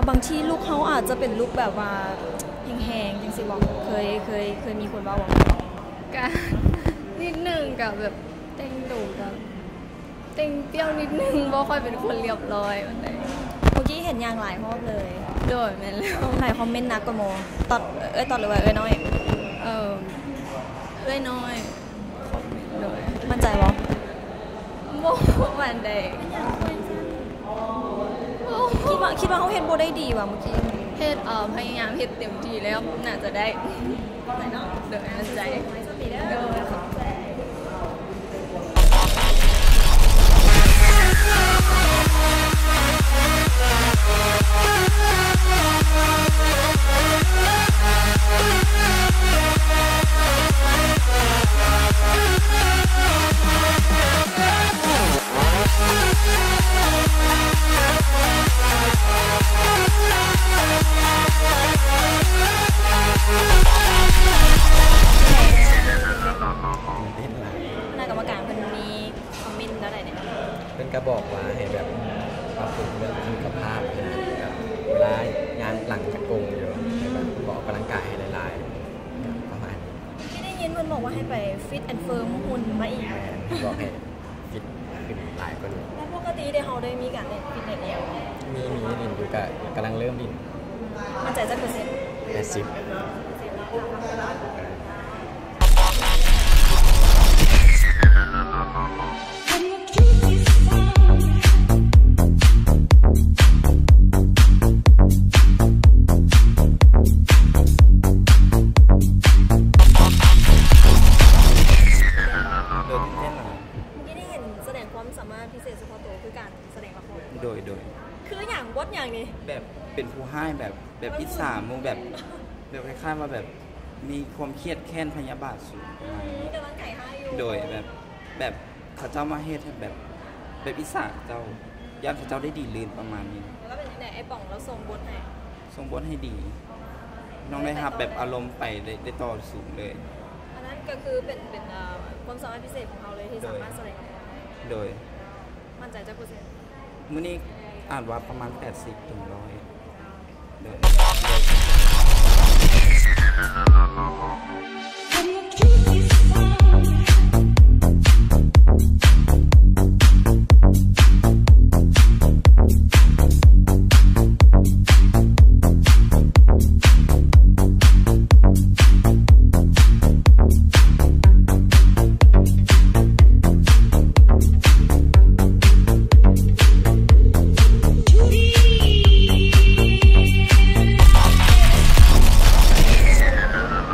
ບາງທີລຸກເຮົາອາດຈະເປັນລຸກແບບວ່າແຮງໆ ຈັ່ງຊີ້ບໍ່? ເຄີຍ ເຄີຍ ເຄີຍມີຄົນເວົ້າບໍ່? ກະນິດໜຶ່ງ ກະແບບແຕ່ງໂຕກະແຕ່ງປ່ຽວນິດໜຶ່ງ ບໍ່ຄ່ອຍເປັນຄົນລຽບລ້ອຍປານໃດ. ເມື່ອກີ້ເຫັນຍ່າງຫຼາຍຮອບເລີຍ. ໂດຍ ແມ່ນແລ້ວ. ຫຼາຍຄອມເມັນໜັກກວ່າໝໍ. ຕອດ ເອີຍ ຕອດ ຫຼືວ່າເອີຍນ້ອຍ? ເອີ ເອີຍນ້ອຍ. ໂດຍ ໝັ້ນໃຈບໍ່? ບໍ່ໝັ້ນໃຈ. ຄິດວ່າ ຄິດວ່າເຮົາເຮັດບໍ່ໄດ້ດີຫວາມື້ກີ້? ເຮັດ ເອີ ພະຍາຍາມເຮັດເຕັມທີ່ແລ້ວ ໜ້າຈະໄດ້. ໝັ້ນໃຈເນາະ? ໂດຍ ໝັ້ນໃຈ. ໂດຍ ຂອບໃຈ. ຄະນະກຳມະການເພິ່ນມີຄອມເມັນແນວໃດແດ່? ເພິ່ນກະບອກວ່າໃຫ້ແບບປັບປຸງເລື່ອງສຸຂະພາບຫັ້ນນະ ແບບເວລາຍ່າງຫຼັງຈະກົງຢູ່ ໃຫ້ແບບອອກກຳລັງກາຍໃຫ້ຫຼາຍໆ ປະມານນີ້. ທີ່ໄດ້ຍິນເພິ່ນບອກວ່າໃຫ້ໄປຟິດແອນເຟີມຫຸ່ນມາອີກ. ແມ່ນ ບອກໃຫ້ ຟິດຂຶ້ນຫຼາຍກວ່ານີ້. ແລ້ວປົກກະຕິເດ ເຮົາໄດ້ມີການຫຼິ້ນຟິດເນັດອີ່ຫຍັງ? ມີ ມີຫຼິ້ນຢູ່ ກະກຳລັງເລີ່ມຫຼິ້ນ. ໝັ້ນໃຈຈັກເປີເຊັນ? ແປດສິບ. ໂດຍ ຕື່ນເຕັ້ນຫຼາຍ. ເມື່ອກີ້ນີ້ເຫັນສະແດງຄວາມສາມາດພິເສດສະເພາະໂຕ ຄືການສະແດງລະຄອນ. ໂດຍ ໂດຍ. ຄືຫຍັງ? ບົດຫຍັງນີ້? ແບບເປັນຜູ້ຮ້າຍ ແບບ ແບບອິດສາໝູ່ ແບບ ແບບຄ້າຍໆວ່າແບບມີຄວາມຄຽດແຄ້ນພະຍາບາດສູງປະມານນີ້. ອືມ ກຳລັງໃຈຮ້າຍຢູ່. ໂດຍ ແບບ ແບບເຂົາເຈົ້າມາເຮັດໃຫ້ແບບ ແບບອິດສາເຂົາເຈົ້າ ຢ້ານເຂົາເຈົ້າໄດ້ດີລື່ນປະມານນີ້. ແລ້ວເປັນຈັ່ງໃດ ອ້າຍປ໋ອງລາວສົ່ງບົດໃຫ້? ສົ່ງບົດໃຫ້ດີ. ນ້ອງໄດ້ຮັບແບບອາລົມໄປ ໄດ້ ໄດ້ຕໍ່ສູງເລີຍ. ອັນນັ້ນກະຄືເປັນ ເປັນ ເອີ ຄວາມສາມາດພິເສດຂອງເຮົາເລີຍ ທີ່ສາມາດສະແດງອອກມາ. ໂດຍ. ໝັ້ນໃຈຈັກເປີເຊັນ? ມື້ນີ້ອາດວ່າປະມານແປດສິບເຖິງຮ້ອຍ. ໂດຍ.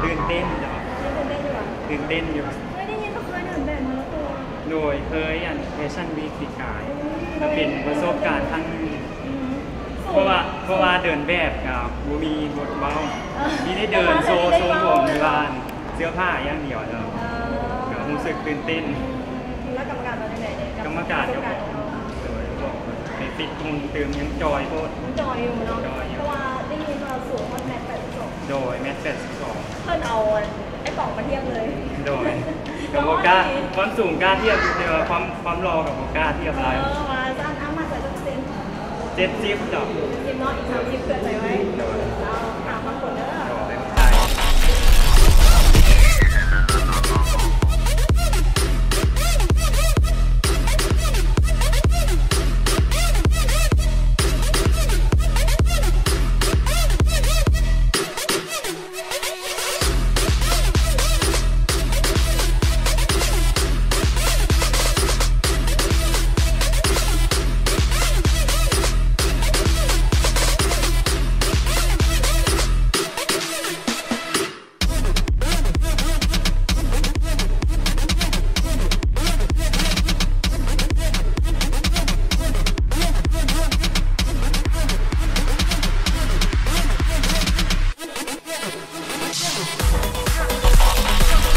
ຕື່ນເຕັ້ນເນາະ. ຕື່ນເຕັ້ນຢູ່ຫວາ? ຕື່ນເຕັ້ນຢູ່. ເຄີຍໄດ້ຍິນວ່າເຄີຍເດີນແບບມາແລ້ວຕົວະ? ໂດຍ ເຄີຍ ອັນ ແຟຊັ່ນວີກປີກາຍ. ອືມ ມັນເປັນປະສົບການຄັ້ງໜຶ່ງ. ອືມ ເພາະວ່າ ເພາະວ່າເດີນແບບກະບໍ່ມີບົດເວົ້າ. ເອີ ມີໄດ້ເດີນໂຊ ໂຊຂອງທີ່ວ່າ ເສື້ອຜ້າຢ່າງດຽວເນາະ. ເອີ ກະຮູ້ສຶກຕື່ນເຕັ້ນ. ແລ້ວກຳມະການວ່າຈັ່ງໃດເດ? ກຳມະການກະບອກ ໂດຍ ບອກໃຫ້ຟິດຫຸ່ນຕື່ມ ຍັງຈ່ອຍໂພດ. ຍັງຈ່ອຍຢູ່ເນາະ? ຈ່ອຍຢູ່. ເພາະວ່າໄດ້ຍິນວ່າສູງຮອດແມັດແປດສິບສອງ. ໂດຍ ແມັດແປດສິບສອງ. ເພິ່ນເອົາ ອັນ ອ້າຍປ໋ອງມາທຽບເລີຍ. ໂດຍ ກະບໍ່ກ້າ ຄວາມສູງກ້າທຽບຢູ່ ແຕ່ວ່າຄວາມ ຄວາມຫຼໍ່ກະບໍ່ກ້າທຽບຫຼາຍ. ເອີ ວ່າຊັ້ນ. ອ້າ ໝັ້ນໃຈຈັກເປີເຊັນ? ເຈັດສິບເຈົ້າ. ເຈັດສິບເນາະ ອີກສາມສິບເຜື່ອໃຈໄວ້. ໂດຍ. ເຈົ້າ ຖາມບາງຄົນເດີ. ໂດຍ ເປັນໃຈ.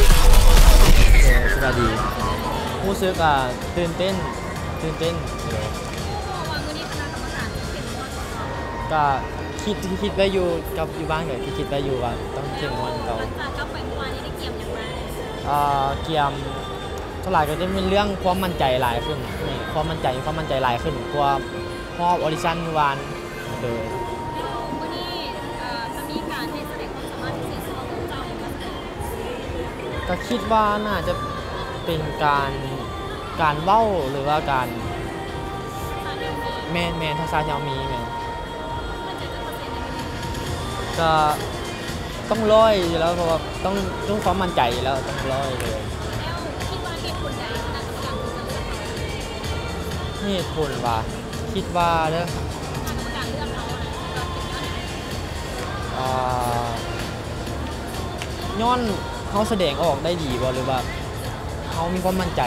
ເອີ ສະບາຍດີ. ຮູ້ສຶກ ອ່າ ຕື່ນເຕັ້ນ ຕື່ນເຕັ້ນ. ເອີ ກະຄິດ ຄິດໄວ້ຢູ່ ກັບຢູ່ບ້ານກະຄິດໄວ້ຢູ່ວ່າຕ້ອງເຂັ້ມງວດເກົ່າ. ຫຼັງຈາກກັບໄປເມື່ອວານນີ້ໄດ້ກຽມຫຍັງມາ? ອ່າ ກຽມ ສ່ວນຫຼາຍກະຈະເປັນເລື່ອງຄວາມໝັ້ນໃຈຫຼາຍຂຶ້ນ. ຄວາມໝັ້ນໃຈ ຄວາມໝັ້ນໃຈຫຼາຍຂຶ້ນກວ່າຮອບອອດິຊັນມື້ວານ. ໂດຍ. ກໍຄິດວ່າໜ້າຈະເປັນການ ການເວົ້າ ຫຼືວ່າການ ແມ່ນໆ ທັກສະທີ່ເຮົາມີແມ່ນ ກໍຕ້ອງຮ້ອຍຢູ່ແລ້ວ ເພາະວ່າຕ້ອງ ຕ້ອງຄວາມໝັ້ນໃຈຢູ່ແລ້ວ ຕ້ອງຮ້ອຍເລີຍ. ແລ້ວຄິດວ່າເຫດຜົນໃດທີ່ຄະນະກຳມະການເພິ່ນຈະເລືອກເຮົາ? ເຫດຜົນຫວາ? ຄິດວ່າເດີ ຄະນະກຳມະການເລືອກເຮົາ ຄິດວ່າເປັນຍ້ອນຫຍັງ? ອ່າ ຍ້ອນເຮົາສະແດງອອກໄດ້ດີບໍ່ ຫຼືວ່າເຮົາມີຄວາມໝັ້ນໃຈ?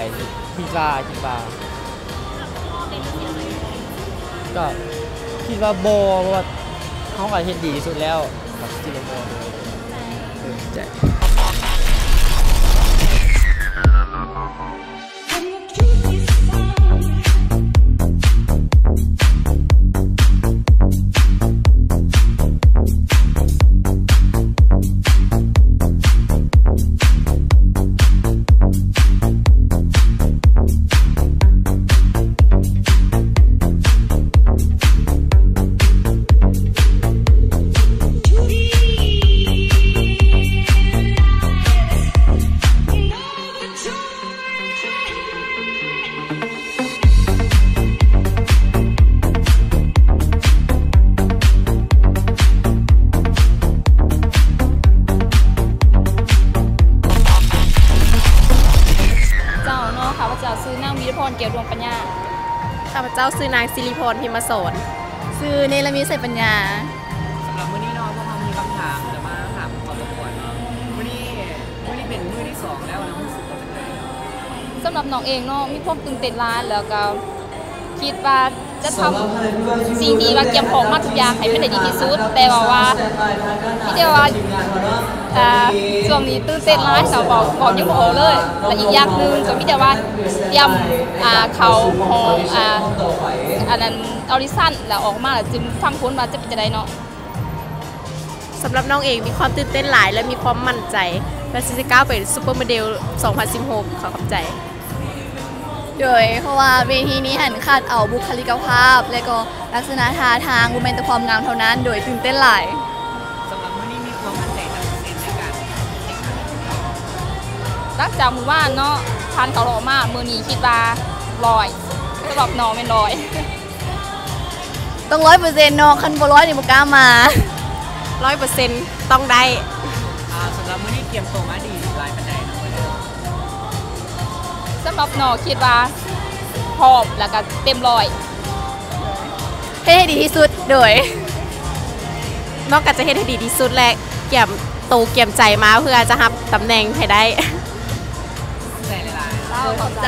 ຄິດວ່າ ຄິດວ່າ ກໍຄິດວ່າບໍ່ ເພາະວ່າເຮົາກໍເຮັດດີທີ່ສຸດແລ້ວ ກໍຄິດວ່າບໍ່ເລີຍ. ເອີ ໃຈ. ເຈົ້າເນາະ ຂ້າພະເຈົ້າຊື່ນາງ ວິໄລພອນ ແກ້ວດວງປັນຍາ. ຂ້າພະເຈົ້າຊື່ນາງ ສິລິພອນ ພິມມະສອນ. ຊື່ເນລະມີ ໄຊປັນຍາ. ສຳລັບມື້ນີ້ເນາະ ພວກເຮົາມີຄຳຖາມຈະມາຖາມເຂົາທຸກຄົນເນາະ. ມື້ນີ້ ມື້ນີ້ເປັນມື້ທີສອງແລ້ວນະ ຮູ້ສຶກວ່າຈັ່ງໃດ? ສຳລັບນ້ອງເອງເນາະ ມີຄວາມຕື່ນເຕັ້ນຫຼາຍ ແລ້ວກໍຄິດວ່າຈະທຳສິ່ງທີ່ວ່າກຽມພ້ອມມາທຸກຢ່າງໃຫ້ມັນໄດ້ດີທີ່ສຸດ, ແຕ່ວ່າ ວ່າ ມີແຕ່ວ່າ ອ່າ ຊ່ວງນີ້ຕື່ນເຕັ້ນຫຼາຍ ເຮົາເວົ້າ ເວົ້າຍັງບໍ່ອອກເລີຍ. ແລະ ອີກຢ່າງໜຶ່ງກໍມີແຕ່ວ່າຕຽມ ອ່າ ເຂົ້າຫ້ອງ ອ່າ ອັນນັ້ນ ອອດິຊັນ ແລ້ວອອກມາແລ້ວຈຶ່ງຟັງຜົນວ່າຈະເປັນຈັ່ງໃດເນາະ. ສຳລັບນ້ອງເອງມີຄວາມຕື່ນເຕັ້ນຫຼາຍ ແລະ ມີຄວາມໝັ້ນໃຈ ແລະ ຊິ ຊິກ້າວໄປຊຸບເປີໂມເດວສອງພັນສິບຫົກ. ຂໍຂອບໃຈ. ໂດຍ ເພາະວ່າເວທີນີ້ຫັ້ນຄັດເອົາບຸກຄະລິກະພາບ ແລະ ກໍລັກສະນະທ່າທາງ ບໍ່ແມ່ນແຕ່ຄວາມງາມເທົ່ານັ້ນ. ໂດຍ ຕື່ນເຕັ້ນຫຼາຍ. ສຳລັບມື້ນີ້ມີຄວາມໝັ້ນໃຈຈັກເປີເຊັນໃນການແຂ່ງຂັນ? ຫຼັງຈາກມື້ວານເນາະ ຜ່ານເຂົ້າຮອບມາ ມື້ນີ້ຄິດວ່າຮ້ອຍ ສຳລັບນ້ອງແມ່ນຮ້ອຍ. ຕ້ອງຮ້ອຍເປີເຊັນເນາະ ຄັນບໍ່ຮ້ອຍນີ້ບໍ່ກ້າມາ. ຮ້ອຍເປີເຊັນ ຕ້ອງໄດ້. ອ່າ ສຳລັບມື້ນີ້ກຽມໂຕມາດີຫຼາຍປານໃດເນາະ? ສຳລັບນ້ອງຄິດວ່າພ້ອມ ແລ້ວກໍເຕັມຮ້ອຍ. ເຮັດໃຫ້ດີທີ່ສຸດ. ໂດຍ ນ້ອງກໍຈະເຮັດໃຫ້ດີທີ່ສຸດ ແລະ ກຽມໂຕກຽມໃຈມາເພື່ອຈະຮັບຕຳແໜ່ງໃຫ້ໄດ້. ຂອບໃຈຫຼາຍໆ. ເຈົ້າ ຂອບໃຈ.